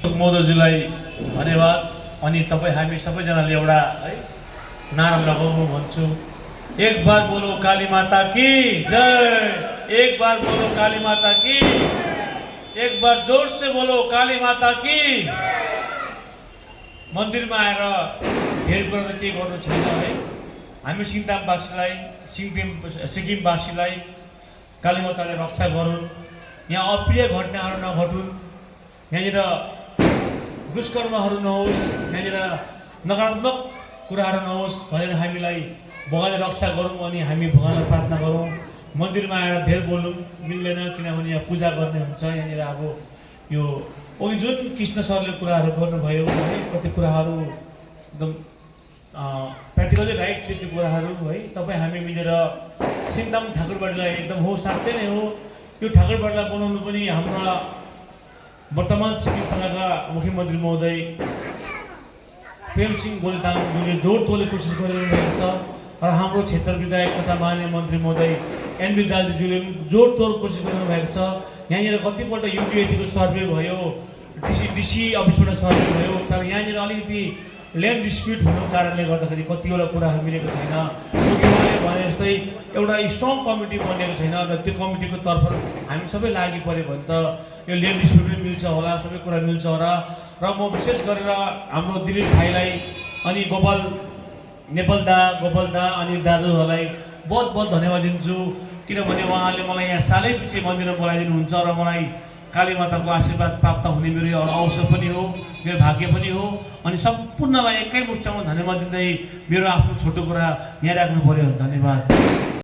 महोदयजीलाई धन्यवाद। अनि तपाईँ हामी सबैजनाले एउटा है नारा लगाउनु भन्छु। एक बार बोलो काली माता की जय, एक बार बोलो काली माता की, एक बार जोर से बोलो काली माता की। मन्दिरमा आएर धेरै कुरा त केही गर्नु छैन है। हामी सिङतामवासीलाई सिक्किमवासीलाई काली माताले रक्षा गरून्, यहाँ अप्रिय घटनाहरू नघटुन्, यहाँनिर दुष्कर्महरू नहोस्, यहाँनिर नकारात्मक कुराहरू नहोस् भनेर हामीलाई भगवानले रक्षा गरौँ। अनि हामी भगवानलाई प्रार्थना गरौँ। मन्दिरमा आएर धेरै बोल्नु मिल्दैन, किनभने यहाँ पूजा गर्ने हुन्छ। यहाँनिर अब यो अघि जुन कृष्ण सरले कुराहरू गर्नुभयो है, कति कुराहरू एकदम प्र्याक्टिकली राइट थियो त्यो कुराहरू है। तपाईँ हामी मिलेर सिङताम ठाकुरबाडीलाई एकदम हो साँच्चै नै हो त्यो ठाकुरबाडीलाई बनाउनु पनि हाम्रा वर्तमान सिक्किम संघका मुख्यमन्त्री महोदय प्रेमसिंह गोलेताङज्यूले जोड तोडले कोसिस गरिरहेको छ र हाम्रो क्षेत्र विधायक तथा माननीय मन्त्री महोदय एनबी दाजुज्यूले जोड तोड कोसिस गरिरहेको छ। यहाँनिर कतिपल्ट युटिआइटीको सर्भे भयो, डिसी अफिसबाट सर्भे भयो, तर यहाँनिर अलिकति ल्यान्ड डिस्प्युट हुनुको कारणले गर्दाखेरि कतिवटा कुराहरू मिलेको छैन। उहाँले भने जस्तै एउटा स्ट्रङ कमिटी बनेको छैन र त्यो कमिटीको तर्फ हामी सबै लागि पऱ्यो भने त यो ल्यान्ड डिस्प्युट पनि मिल्छ होला, सबै कुरा मिल्छ होला। र म विशेष गरेर हाम्रो दिलीप भाइलाई अनि नेपाल दा अनि दाजुहरूलाई बहुत बहुत धन्यवाद दिन्छु, किनभने उहाँले मलाई यहाँ सालै पछि मन्दिरमा बोलाइदिनुहुन्छ र मलाई काली माताको आशीर्वाद प्राप्त हुने मेरो अवसर पनि हो, मेरो भाग्य पनि हो। अनि सम्पूर्णलाई एकै मुष्टमा धन्यवाद दिँदै मेरो आफ्नो छोटो कुरा यहाँ राख्नु पर्यो। धन्यवाद।